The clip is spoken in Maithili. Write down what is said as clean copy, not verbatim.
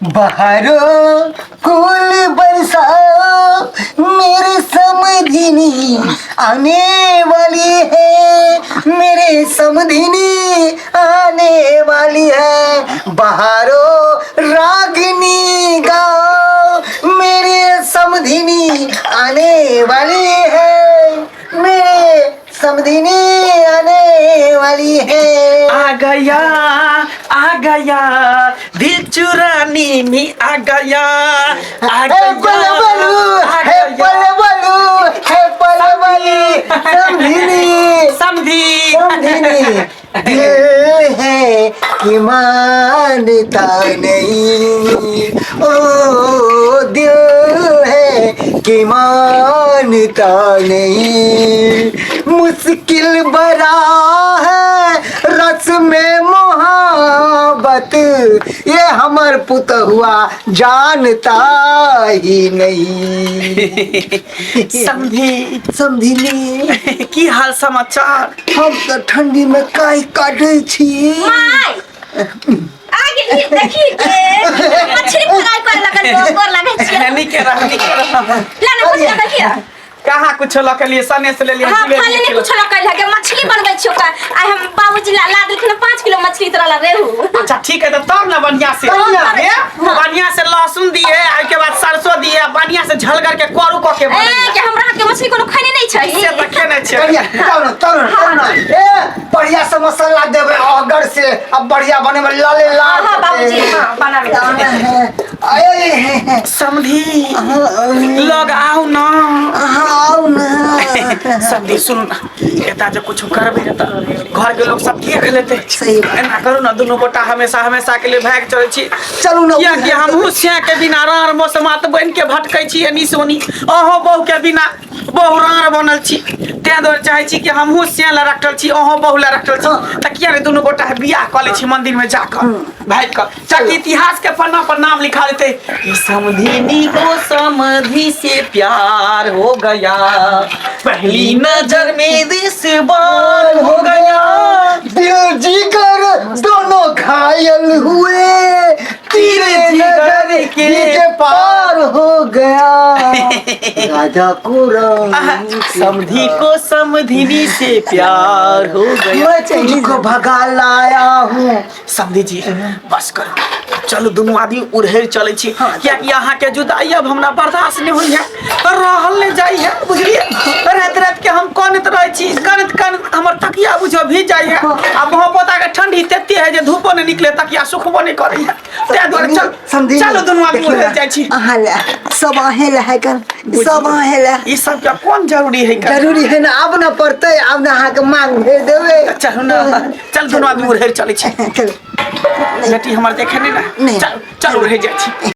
बहारो फूल बरसाओ, मेरे समधिनी आने वाली है, मेरे समधिनी आने वाली है। बहारो रागनी गाओ, मेरे समधिनी आने वाली है, मेरे समधिनी आने वाली है। आ गया, आ गया, दिल चुरानी में आ गया, आ हे गया, पल बलू, आ हे गया। पल बलू, हे पल बलू, समधिनी, समधी। समधिनी। दिल है कि मानता नहीं, ओ दिल है कि मानता नहीं, मुश्किल बड़ा है रस में मोहब्बत, ये हमर पुतहुआ जानता ही नहीं। समधी। समधिनी। की हाल समाचार? हम तऽ ठंडी में काई काटै छी। माय आ गेली, देखी के मछली फ्राई करे लगल, गोर लगै छियै। नीके रह, नीके रह। ला ना, कुछ लगल हिया? कहाँ कुछ लऽ के लिए सने से ले लिए। हाँ, जिलेबी फल ने किलो। कुछ लगल है के मछली बनबै छियै ओकरा। आइ हम बाबूजी ला ला देलखिन 5 किलो मछली तोरा ला रेहू। अच्छा ठीक है, तो तब ना बढ़िया से। बढ़िया। हे, बढ़िया से लहसुन दिए, के बाद सरसों दिए, बढ़िया से झलगर के करू क के ए बनैला। के हमरा हाथ के मछली कोनो खैने नहीं छै। से तऽ खेने छियै। बढ़िया, तब ना, तब ना, तब ना। ए बढ़िया से मसाला देबै अगर से अब बढ़िया बनेबै लाले लाल। हाँ, हाँ, बाबूजी, हाँ, बनाबै। अरे समधी, लग आउ ना। आउ ना। समधी, सुन ना, एता जे कुछ करबै ने तऽ घर के लोग सब देख लेतै। सही बात। एना करू ना, दुनू गोटा हमेशा हमेशा के लिए भागि चलै छी। चलू ना। कियाकि हमहूँ से के बिना रार मौसमात बनि के भटकै छी एनी सोनी, अहों बहु के बिना बहु रार बनल छी। तें दुआरे चाहै छी कि हमहूँ से लए रखल छी, अहों बहु लए रखल छी, तऽ किया ने दुनू गोटा बियाह कऽ लै छी मंदिर में जाकऽ भागि कऽ, ताकि इतिहास के पन्ना पर नाम लिखा देते कि समधिनी को समधि से प्यार हो गया, पहली नजर में दिस बार हो गया। दिल जिगर दोनों घायल हुए, तीर नजर के पार हो गया, राजा को रानी समधी को समधिनी से प्यार हो गया। मैं तुझको भगा लाया हूँ। समधी जी, बस करू, चलू दुनू आदमी उड़ेर चलै छी। कियाकि अहाँके जुदाई अब हमरा बर्दाश्त नहि होइए, रहल नहि जाइए, बुझलियै? राति राति के हम कनैत रहै छी, कनैत कनैत हमर तकिया बुझो भीज जाइए। आ मोहब्बत के ठंडी तते है जे धूपो नहि निकले, तकिया सुखबो नहि करैए। ताहि दुआरे चल, समझी। चलू दुनू आदमी उड़ेर जाइ छी। अहाँ ले सब अहें ले है कर, सब अहें ले। ई सब के कोन जरूरी है? जरूरी है ना, आब ना पड़तै, आब ना अहाँके मांग भरि देबै। चलू ना, चल दुनू आदमी उड़ेर चलै छी। चलू। बेटी हमर देखे नहि ने। नहि। चल, चल उड़ेर जाइ छी।